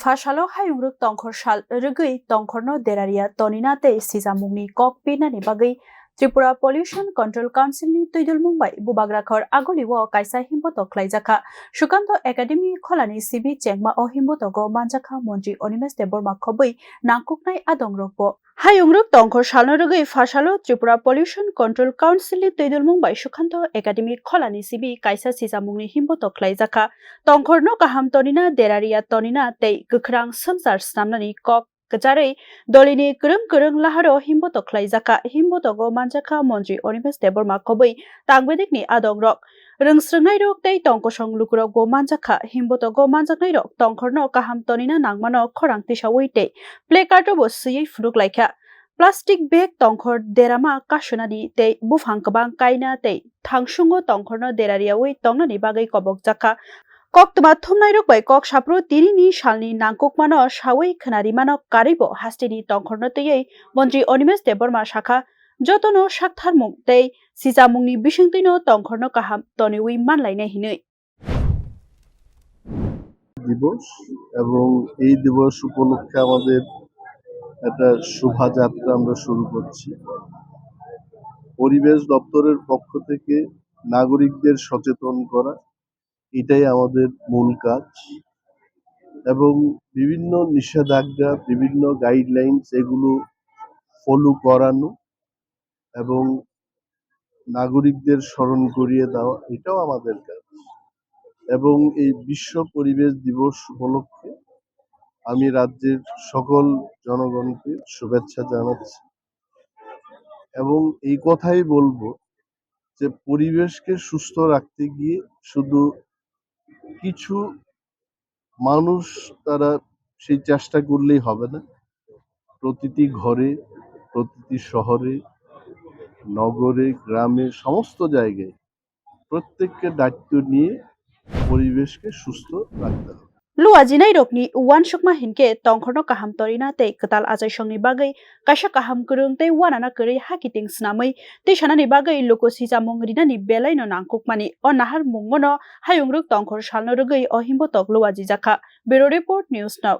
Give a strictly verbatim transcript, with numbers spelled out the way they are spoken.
Phasalo hayungrwk tongkhor sal rwgwi tongkhorno deraria tonina tei sijamungni kok pinani bagwi Tripura Pollution Control Council ni twidulmung bai Bubagrakhor Agoli o kaisa himbotok khlaijakha. Sukanto Academy kholani sibi chengma o himbotogo manjakha Montri Animesh Debbarma khobwi nangkuknai adongrokbo. Hayungrwk tongkhor salno rwgwi phasalo Tripura Pollution Control Council ni twidulmung bai Sukanto Academy kholani sibi kaisa sijamungni himbotok khlaijakha. Tongkhorno kaham tonina, deraria tonina tei kwkhrang swngchar snamnani kok kwcharwi dolini kwrwng kwrwng laharo himbotok khlaijakha. Himbotogo manjakha Montri Animesh Debbarma khobwi tangbedikni adongrok. Rwngsrwngnairok tei tongkosong lukurokbo manjakha. Himbotogo manjaknairok tongkhorno kaham tonina nangmano khorang tisawi tei placard-o bo swiwi phunuk laikha. Plastic bag tongkhor derama kasunani tei buphang kwbang kaina tei thangsungo tongkhorno derariawi tongnani bagwi kobokjakha. Koktwma thumnairok bai kok saphuru tinini salni nangkukmano sawi khwnarimano karwibo hasteni tongkhorno twiwi Montri Animesh Debbarma sakha, jotono saktharmung tei sijamungni bisingtwino tongkhorno kaham toniwi manlainai hinwi. দিবস এবং এই দিবস উপলক্ষে আমাদের একটা শোভাযাত্রা আমরা শুরু করছি। পরিবেশ দপ্তরের পক্ষ থেকে নাগরিকদের সচেতন করা, এটাই আমাদের মূল কাজ। এবং বিভিন্ন নিষেধাজ্ঞা, বিভিন্ন গাইডলাইন্স এগুলো ফলো করানো এবং নাগরিকদের স্মরণ করিয়ে দেওয়া, এটাও আমাদের কাজ। এবং এই বিশ্ব পরিবেশ দিবস উপলক্ষে আমি রাজ্যের সকল জনগণকে শুভেচ্ছা জানাচ্ছি এবং এই কথাই বলবো যে পরিবেশকে সুস্থ রাখতে গিয়ে শুধু কিছু মানুষ তারা সেই চেষ্টা করলেই হবে না। প্রতিটি ঘরে, প্রতিটি শহরে, নগরে, গ্রামে, সমস্ত জায়গায় প্রত্যেককে দায়িত্ব নিয়ে পরিবেশকে সুস্থ রাখতে হবে। Luajinairokni uansukma hinkhe tongkhorno kaham torina tei kwtal achaisongni bagwi kaisa kaham kwrwng tei uanana kwrwi hakiting snamwi twisanani bagwi luku sijamung rinani belaino nangkukmani o nahar mungmano hayungrwk tongkhor salno rwgwi o himbotok luajijakha. Bureau Report, News Now.